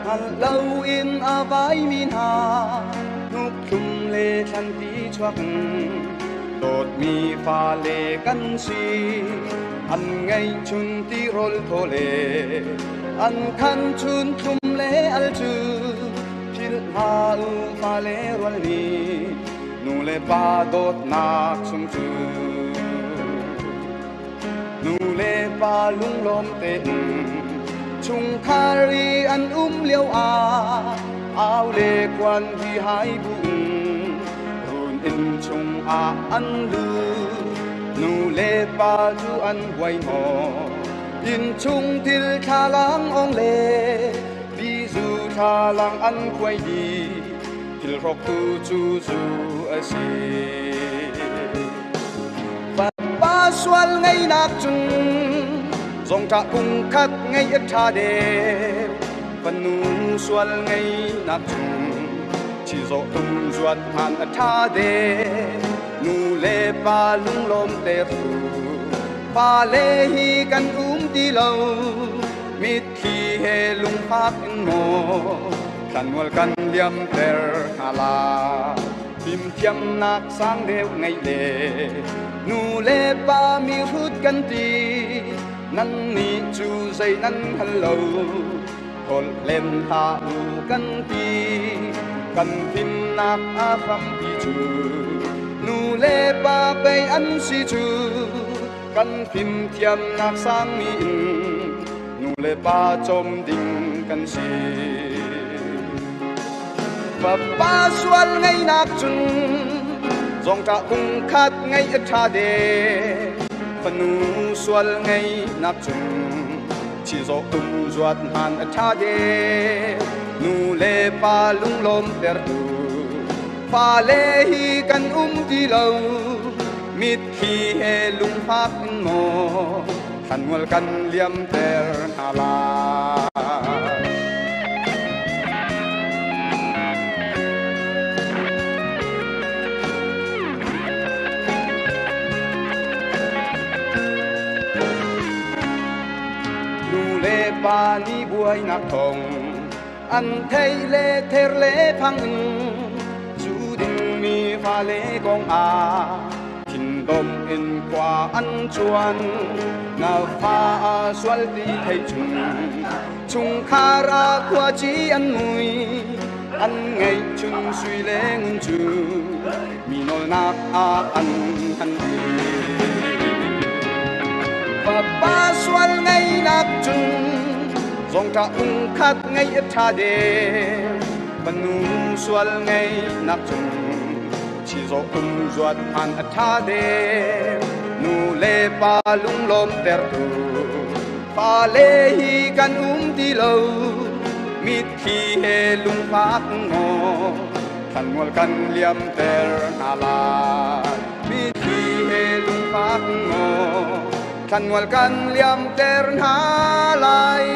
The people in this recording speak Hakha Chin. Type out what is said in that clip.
Hngal loin a vaimi hna hnuk thlum le thlanti chuak dawtmi fale kan si. An ngeihchun tirawl thaw le an khan chun thlum le al cu philh hlah u fale rual nih nu le pa dawtnak sung cu. Nu le pa lunglawm tein chungkhar i an um lio ah au le khuan hi hai bu in run inn chung ah an lut. Nu le pa cu an buai hnawh inn chung thil thlalang ong le bizu thlalang an khuai dih thil hrawktu cu zu a si. Pa sual ngeinak cun zongṭah kung khat ngei a ṭha deuh. Fanu sual ngeinak cun chizawh tum zuat hman a ṭha deuh. Nu le pa lunglawm tertu fale hi kan um ti lo. Mitthli he lungfak in maw thlanmual kan liamter hna lai. Fimthiamnak sang deuh ngeih le nu le pa mi hrut kan ti. Nan nih cu zei nan hngal lo holh len hlah u kan ti. Kan fimnak a hrampi cu nu le pa pei an si cu. Kan fimthiamnak sangmi in nu le pa cawm ding kan si. Fapa sual ngeinak cun zongṭah kung khat ngeih a ṭha deuh. Fanu sual ngeinak cun chizawh tum zuat hman a ṭha deuh. Nu le pa lunglawm tertu fale hi kan um ti lo. Mitthli he lungfak in maw thlanmual kan liamter hna lai. Nu le pa nih buainak thawng an thei le ther le phang in cu dingmi fale kong ah thindom in khua an chuan. Na fa a sual ti thei chung chungkhar ah khuaci an mui an ngeih chun sui le ngun cu mi nawlnak ah an han ti. Fapa sual ngeinak cun zongṭah ung khat ngeih a ṭha deuh. Fanu sual ngeinak cun chizawh tum zuat hman a ṭha deuh. Nu le pa lunglawm tertu fale hi kan um ti lo. Mitthli he lungfak maw thlanmual kan liamter hna lai. Mitthli he lungfak maw thlanmual kan liamter hna lai.